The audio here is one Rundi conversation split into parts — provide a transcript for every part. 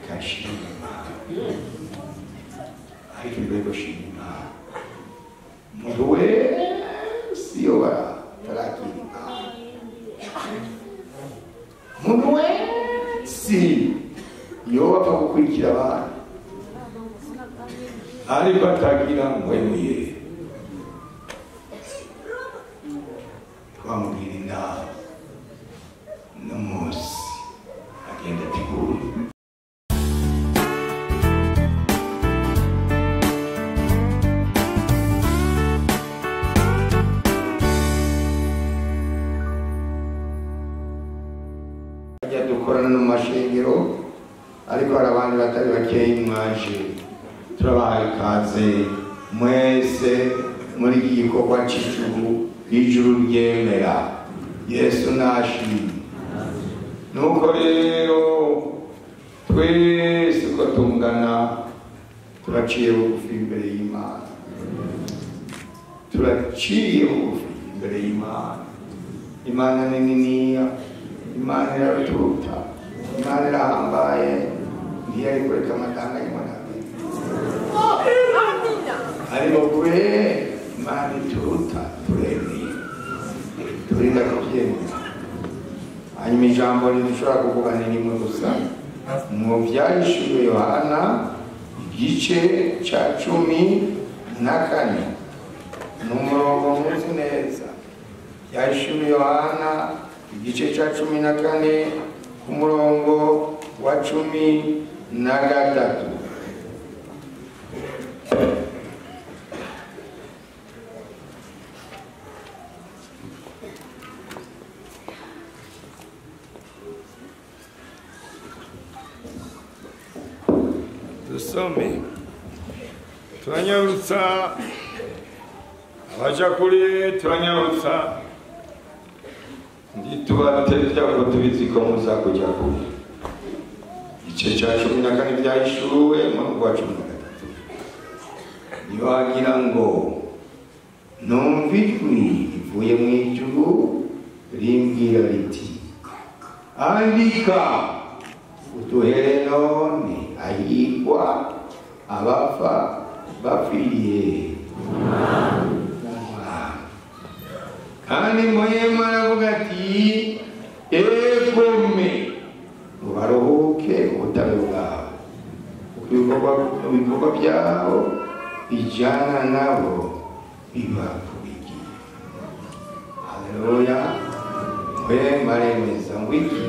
Reka nshime Imana, ariko imbere yo gushima Imana, umuntu wese iyo batarakira Imana, umuntu wese iyo bapfa gukurikira abandi ariko atagira ngwemuye, twamubwira inama n'umunsi agenda ategura. Dukorana no mu mashengero, ariko hari abandi batari bakeyi mwaje, turabahaye ikaze mwese muri iki gikorwa c'ijuru, ijuru ryemera. Yesu nashimwe. Nuko rero twese uko tungana turaciye bugufi imbere y'Imana, turaciye bugufi imbere y'Imana. Imana ni niniya, Imana iraturuta, Imana irahambaye, ntiyari kureka amatanga y'Imana. Ariko kure Imana ituruta, turemeye, turinda kubyemera. Hanyuma ijambo ntidushobora kuvuga ni rimwe gusa, mu Byahishuriwe Yohana igice cya 14 ni umurongo muzi neza. Byahishuriwe Yohana igice cya 14 ku murongo wa 13. Dusome, turanyarutsa abaja kuri, turanyarutsa ntitubatevya ko tubizi ko muza kuja kure. Igice cya 14 Byahishuwe umurongo wa 13, niwagira ngo numva ijwi rivuye mu ijuru rimbwira riti: andika uduhere none ahigwa abapfa bapfiriye Umwami. Kandi Muhemu aravuga ati: egome ngo baruhuke ubutabe bwabo, kuko ibikorwa byabo bijyana nabo bibakurikiye. Haleluya. Muhemu aremeza ngo iki?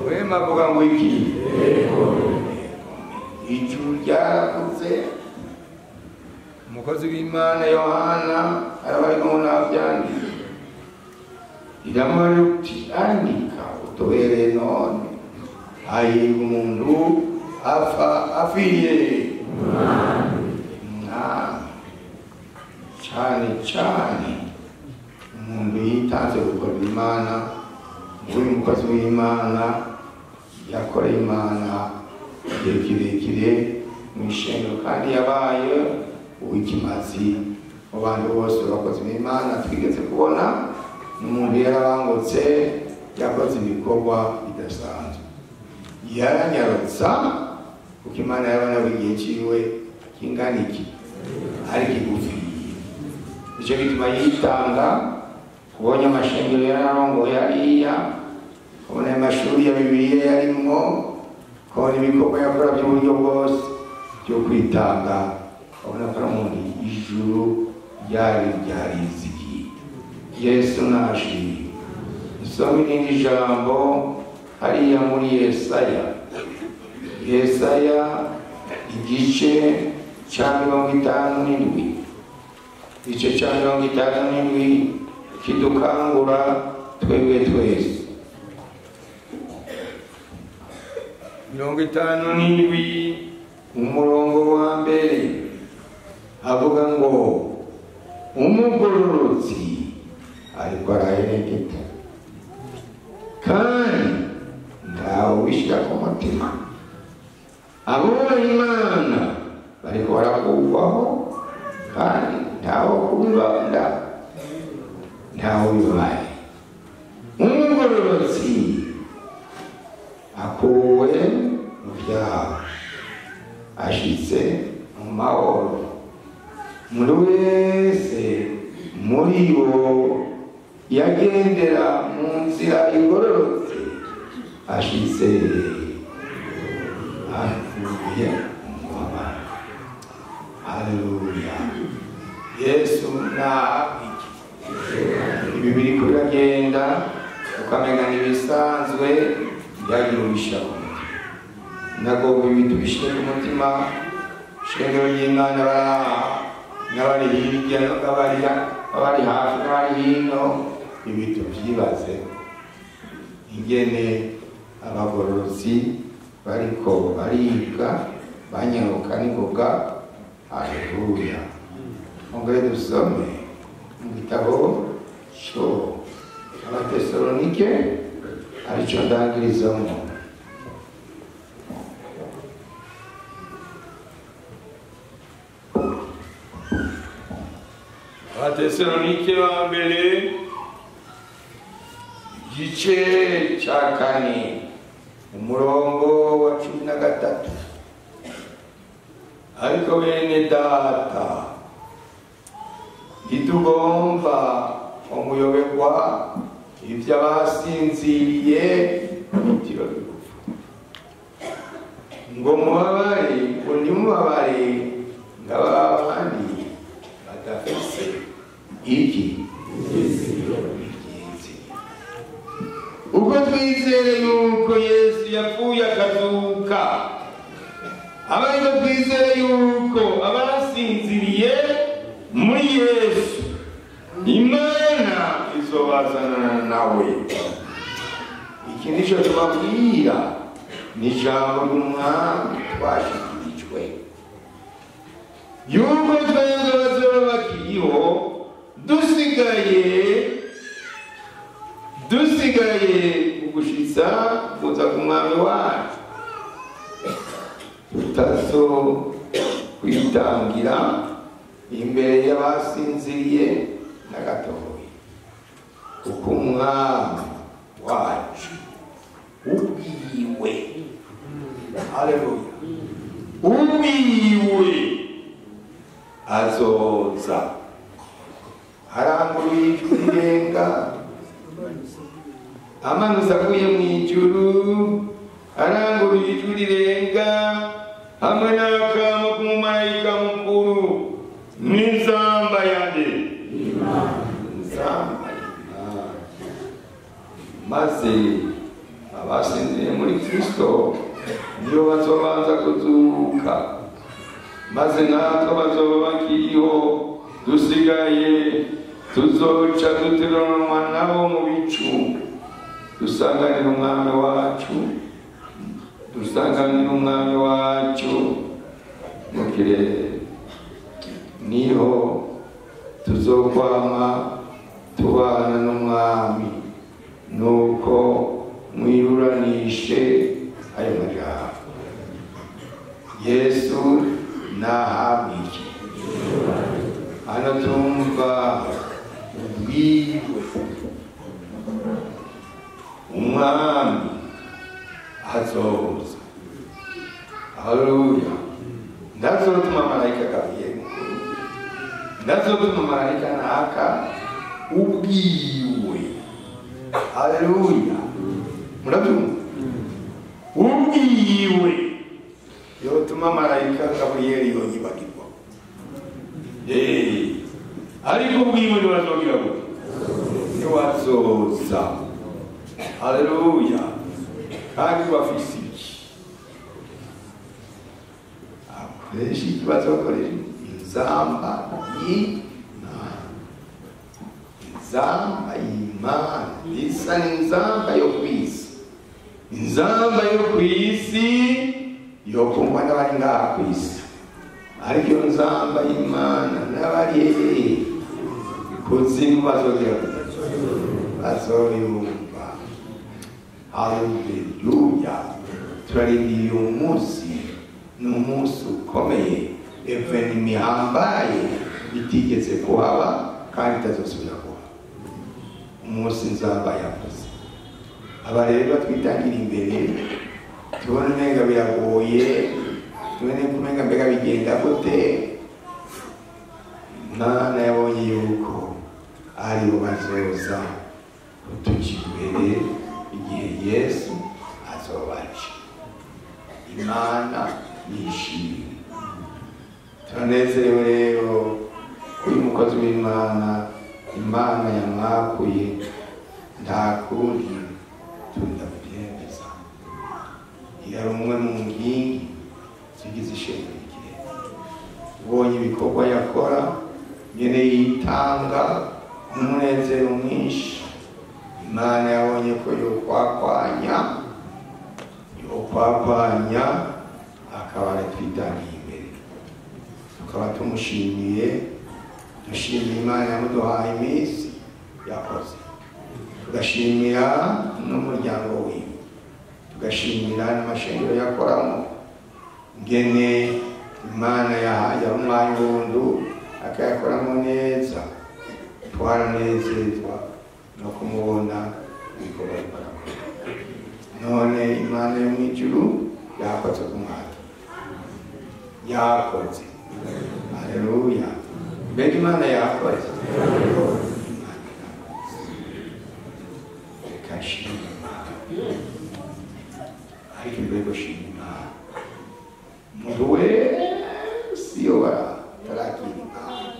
Muhemu avuga ngo iki? Ijuru ryarakuze. Umukozi w'Imana Yohana arabarimo nabyandika, riramubwira uti: andika utubereye none hahirwa umuntu apfa apfiriye Umwami. Cyane cyane umuntu yitanze gukorera Imana, uyu mukozi w'Imana yakoreye Imana igihe kirekire mu ishengero, kandi yabaye uw'ikimazi mu bantu bose bakozi b'Imana twigeze kubona. N'umuntu yarabangutse, yakoze ibikorwa bidasanzwe, yaranyarutsa kuko Imana yabona igihe ciwe kingana iki ari kigufi. Nicyo gituma yitanga, kubonye amashengero yararongoye hariya, kubona amashuri ya Bibiliya yarimwo, kubona ibikorwa yakora by'uburyo bwose byo kwitanga, abona ko ari umuntu ijuru ryari ryarizigiye. Yesu nashimwe. Isome irindi jambo hariya muri Yesaya, Yesaya igice cya 57, igice cya 57 kidukangura twebwe twese. 57 umurongo wa mbere avuga ngo: umugororotsi ariko araheregeta, kandi ntawe wishyira ku mutima. Abubaha Imana bariko barakugwaho, kandi ntawe kubibanda, ntawe bibaye. Umugororotsi akuwe mu byaha. Ashitse mu mahoro. Umuntu wese muri bo yagendera mu nzira igororotse ashitse avuye mu mubabaro. Haleluya. Yesu nahabwa iki? Ibi biriko biragenda ukamenga n'ibisanzwe, byagira ubisha ku mutima. Nagomba ibi tubishire ku mutima. Shengero ry'Imana n'abari hirya n'abari hafi n'abari hino, ibi tuvyibaze ingene abagororotsi bariko bariga banyaruka n'ingoga. Haleluya. Ongere dusome mu gitabo cyo Abatesalonike, arico ndangirizamo. Abatesalonike ba mbere igice cya 4 umurongo wa 13. Ariko bene data, ntitugomba umuyoberwa iby'abasinziriye itiro rigufi, ngo mubabare, ngo ntimubabare nk'abandi badafise iki ubwo twizere yuko Yesu yapfuye akazuka, abariko twizere yuko abasinziriye muri Yesu Imana izobazanana nawe. Iki nico tubabwira, ni ijambo ry'Umwami twashikirijwe, yuko twebwe bazoba bakiriho dusigaye ugushitsa kuza ku Mwami wacu, tutazo kwitangira imbere y'abasinziriye na gatoya, kuko Umwami wacu ubwiwe, haleluya, ubwiwe azoza aranguruye ijwi rirenga, amanutse avuye mu ijuru, aranguruye ijwi rirenga hamwe n'akamo k'umumarayika mukuru n'inzamba yande, inzamba y'Imana. Maze abasinziriye muri Kristo nibo bazobanza kuzuka, maze natwe bazoba bakiriho dusigaye tuzoca duteranwa nabo mu bicu, dusanganira Umwami wacu, dusanganira Umwami wacu mu kirere. Niho tuzokwama tubana n'Umwami. Nuko mwiruranishe ayo majambo. Yesu nahabwa iki? Hano tumva ubwiwe Umwami azoza. Haleluya. Ndazotuma marayika Gaburiyeli mukuru, ndazotuma marayika naka ubwiwe. Haleluya. Murabyumva? Ubwiwe yotuma marayika Gaburiyeli yonyibagirwa. Ariko ubwiwe ntibazogira gute? Ntibazoza. Haleluya. Kandi bafise iki? Akoresha iki? Bazokoresha inzamba y'Imana. Inzamba y'Imana isa n'inzamba yo kw'isi. Inzamba yo kw'isi yo kumva n'abari ngaha kw'isi, ariko iyo nzamba y'Imana n'abari hehe kuzimu bazogira gute? Bazoyumva. Haleluya. Turarindiriye uyu munsi, ni umunsi ukomeye, evenima ihambaye itigeze kuhaba kandi itazosubira kuhaba. Umunsi nzamba yavuze. Aba rero twitangira imbere, tubona umenga biragoye, Tubone kumenga mbega bigenda gute. Imana yabonye yuko aribo bazoza kutuja imbere igihe Yesu azobaca. Imana nishimwe. Turanezerewe rero uyu mukozi w'Imana, Imana yamwakuye, nta kundi turinda kubyemeza. Yari umwe mu nkingi zigize ishengero ry'Ikiremba. Ubonye ibikorwa yakora, nyene yitanga n'umunezero mwinshi. Imana yabonye ko yokwakwanya akaba aratwitangiye imbere. Tukaba tumushimiye, dushimiye Imana yamuduhaye iminsi yakoze, tugashimira n'umuryango wiwe, tugashimira n'amashengero yakoramo, ngene Imana yahaye umwanya ubuntu akayakoramo neza. Twaranezezwa no kumubona ibikorwa ariko arakora. None Imana yo mw'ijuru yakoze ku mwaka, yakoze. Haleluya. Mbega Imana yakoze, Imana yakoze. Reka nshime Imana, ariko imbere yo gushima Imana, umuntu wese iyo atarakira Imana,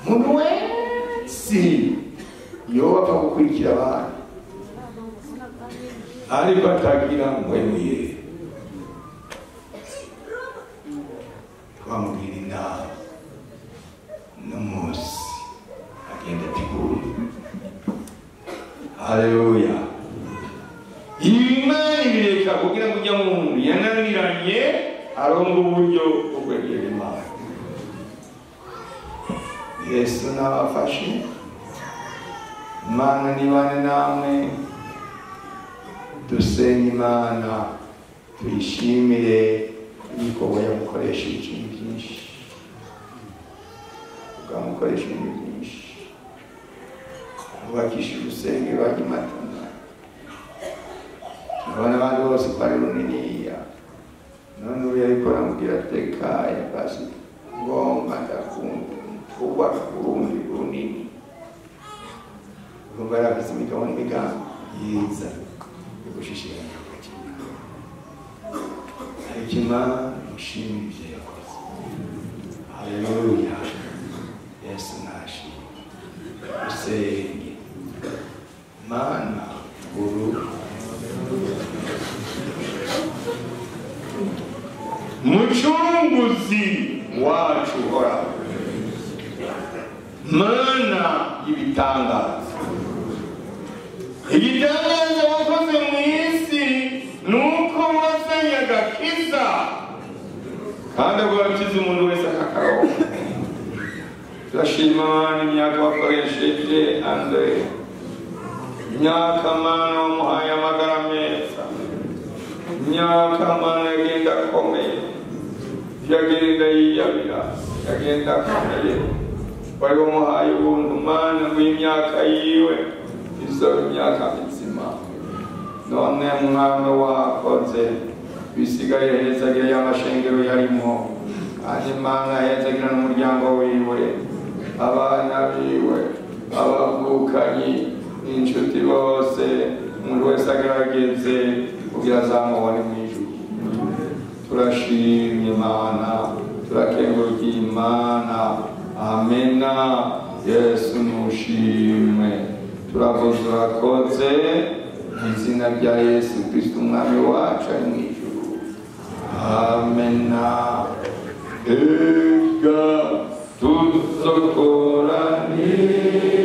umuntu wese iyo bapfa gukurikira abandi ariko atagira ngwemuye, twamubwira inama n'umunsi agenda ateguye. Haleluya. Imana ibireka kugira ngo ujya muntu yananiranye aronke uburyo bwo kwegera Imana. Yesu nabafashe, Imana nibane namwe. Dusenye Imana, tuyishimire ibikorwa yamukoresheje ibintu byinshi, bwamukoresha ibintu byinshi. Bubakisha urusengero rwa Gimatana, abana abandi bose ko ari runiniya. None ubu yariko aramubwira tekanye, basi ngomba ndakumva kubaka urundi runini. Urumva yarafise imigabo n'imigambi yiza yo gushishikara igikorwa cy'Imana. Ariko Imana imushimire ibyo yakoze. Haleluya. Yesu nashimwe. Usenge Mana uru mucunguzi wacu uhoraho, Mana y'ibitangaza. Igitangaza wakoze mu isi ni uko wazanye agakiza, kandi agakiza umuntu wese akakaronka. Turashima Mana imyaka wakoresheje Andre, imyaka Mana wamuhaye amagara meza, imyaka Mana yagenda akomeye, yagenda yiyabira, yagenda akomeye. Wari wamuhaye ubuntu Mana ngo imyaka yiwe izobe imyaka mizima. None Mwami wakoze, bisigaye hezagira y'amashengero yarimo, kandi Imana hezagira n'umuryango wiwe, abana biwe, abavukanyi n'inshuti bose, umuntu wese agerageze kugira azamubone mu ijuru. Turashimye Imana, turakengurukiye Imana. Amena. Yesu nushimwe. Turavuze urakoze mu izina rya Yesu Kristo Umwami wacu ari mu ijuru. Amena. Ega tuzokoranira